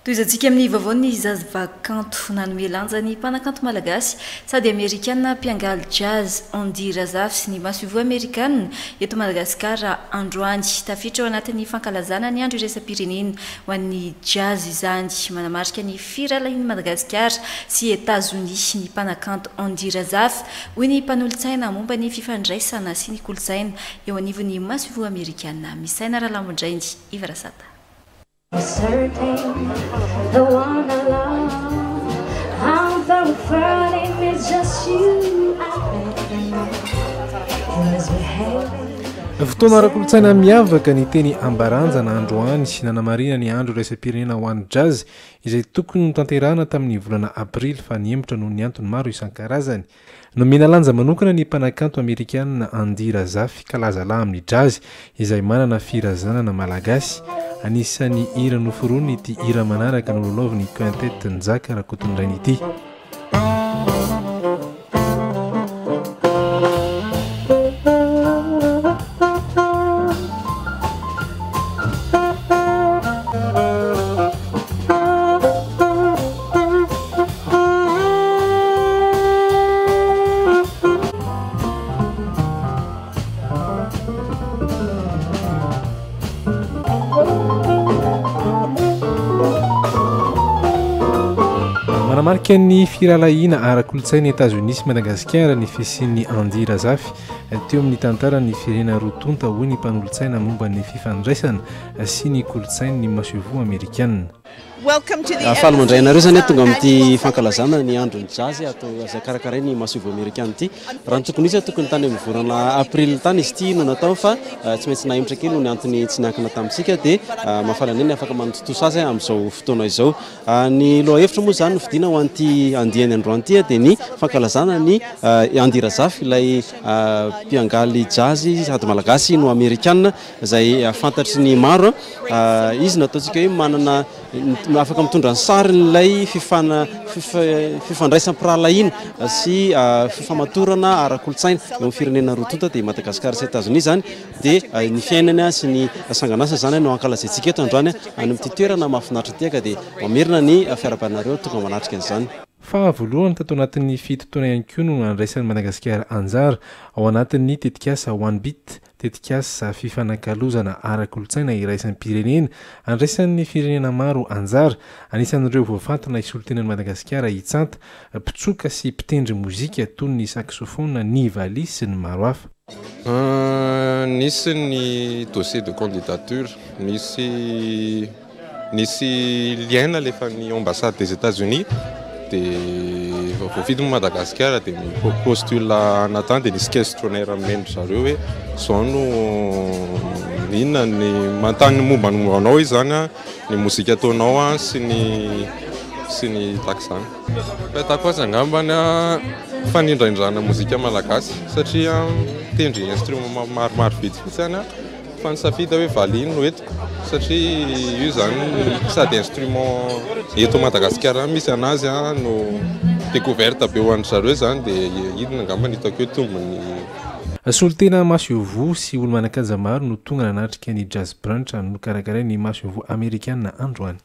Tohizantsika amin'ny vaovaon'ny zavakanto. Nanome lanja ny mpanakanto malagasy sady amerikana mpiangaly jazz, Andy Razafy sy ny masoivoho amerikana eto Madagasikara androany. Tafiditra ao anatin'ny fankalazana ny andro iraisam-pirenena ho an'ny jazz izany. Manamarika ny firahalahian'i Madagasikara sy Etazonia ny mpanakanto Andy Razafy, hoy ny mpanolotsaina momba ny fifandraisana sy ny kolontsaina eo anivon'ny masoivoho amerikana. Misaina Ralambondrainy Yves Rasata. Fotoana ara-kolontsaina miavaka ny teny Ambaranjana androany nanamarihana ny Andro iraisam-pirenena ho an'ny Jazz izay tokony notanterahana tamin'ny volana aprily fa nihemotra noho ny antony maro isan-karazany. Nomena lanja manokana ny mpanakanto amerikana Andy Razafy, kalaza lahy amin'ny jazz, izay manana firazanana malagasy. Anisan'ny hira noforoniny ity hira manaraka nolalaovin'ny Quintet Njaka Rakotondrainy ity. Manamarika ny firahalahiana ara-kolontsaina Etazonia sy Madagasikara ny fisian'ny Andy Razafy teo amin'ny tantaran'ny firenena roa tonta, hoy ny mpanolotsaina momba ny fifandraisana sy ny kolontsain'ny masoivoho amerikana. Faly mandray anareo izany aho tonga amin'ity fankalazana ny andron'ny jazz atao izay karakarain'ny masoivoho amerikana ity. Raha ny tokony ho izy tokony tany amin'ny volana aprily tany izy ity no natao fa tsy maintsy nahemotra kely noho ny antony tsy niankina tamintsika dia mahafaly anay ny afaka manotontosa azy amin'izao fotoana izao. Ny lohahevitra moa izany nofidiana ho an'ity andiany androany ity dia ny fankalazana ny Andy Razafy ilay mpiangaly jazz sady malagasy no amerikana izay fantatry ny maro. Izy no ataontsika hoe manana afaka mitondra ny sarin'ilay fifana fifandraisam-pirahalahiana sy fifamatorana ara-kolontsaina eo amin'ny firenena roa tonta dia Madagasikara sy Etazonia izany dia ny fiainany sy ny sanganasany izany no ankalazaintsika eto androany any amin'ity toerana mahafinaritra ity ka dia mamerina ny fiarahabanareo tonga manatrika an'izany. Faha voalohany tato anatin'ny fito taona ihany koa no nandraisan'i Madagasikara anjara ao anatin'ny tetikasa One Beat Tetikasa fifanakalozana ara-kolontsaina iraisam-pirenena andraisan'ny firenena maro anjara. Anisan'ireo voafantina hisolo tena an'i Madagasikara i Tsanta, mpitsoka sy mpitendry mozika toy ny saxophone, ny valiha sy ny maro hafa. Nisy ny dossier de candidature, nisy. Nisy lien nalefan'ny ambassade des Etats Unis dia efa voafidy moa Madagasikara dia mi-postule Nathan dia nisy questionnaire nomen-dry zareo hoe izao no inona ny manontany ny momba ny momba anao izy izany an, ny mozika ataonao an sy ny sy ny tahaka izany. Fahitako azy angambany an fanindraindrana mozika malagasy satria mitendry instrument maromaro vitsivitsy any an. Fa nisafidy aho hoe valiha no entiko satria io izany sady instrument eto Madagasikara misy anazy no découverte be ho an-dry zareo izany dia iny angamba no hitako hoe tombony. Solontena masoivoho sy olo-manan-kaja maro no tonga nanatrika ny Jazz Brunch nokarakarain'ny masoivoho amerikana androany.